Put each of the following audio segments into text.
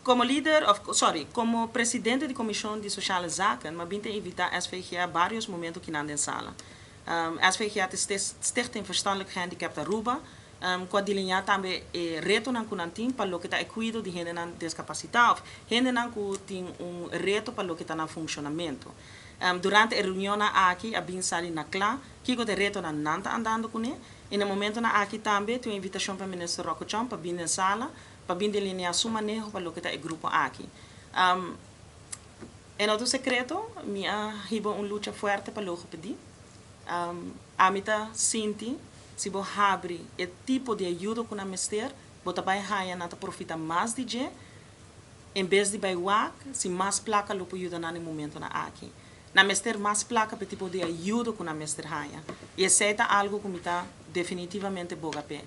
Como lider, of, sorry, como presidente di Comision di Sociale Zaken, m'a bin ta invita SVGA varios momento akinan den sala. SVGA ta Stichting Verstandelijk Gehandicapt Aruba, cu a delinea tambe e retonan cu nan tin pa loke ta e cuido di hendenan discapacita of hendenan cu tin un reto pa loke ta nan funcionamento. Durante e reunionnan aki a bin sali na cla kico ta e retonan nan ta andando cune. Y na momentonan aki tambe tin un invitacion pa Minister Rocco Chong pa bin den sala pa bin delinea su maneho pa loke ta e grupo aki. E no ta un secreto, mi a hiba un lucha fuerte pa logopedie. Ami ta sinti si bo habri e tipo di ayudo cu nan mester, bo ta bay haya nan ta profita mas di dje, en bes di bay wak si mas placa lo por yuda nan na e momentonan aki. Nan mester mas placa pa e tipo di ayudo cu nan mester haya. Y esey ta algo cu mi ta definitivamente boga p'e.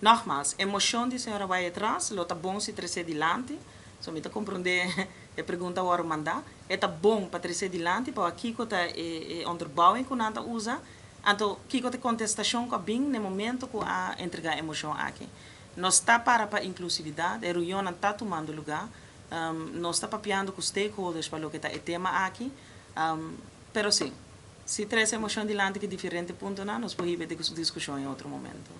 Nogmaals, e mocion di señora Wyatt-Ras lo ta bon si trece dilanti, so mi ta comprende e pregunta awor manda. E ta bon pa trece dilanti pa kico ta e onderbouwing cu nan ta usa, anto kico ta e contestacion cu a bin na e momento cu a entrega e mocion aki. Nos ta para pa inclusividad, e reunionnan ta tumando lugar, nos ta papiando cu stakeholders pa loke ta e tema aki, pero si, si trece e mocion dilanti cu diferente puntonan, nos por hiba e discusion den otro momento.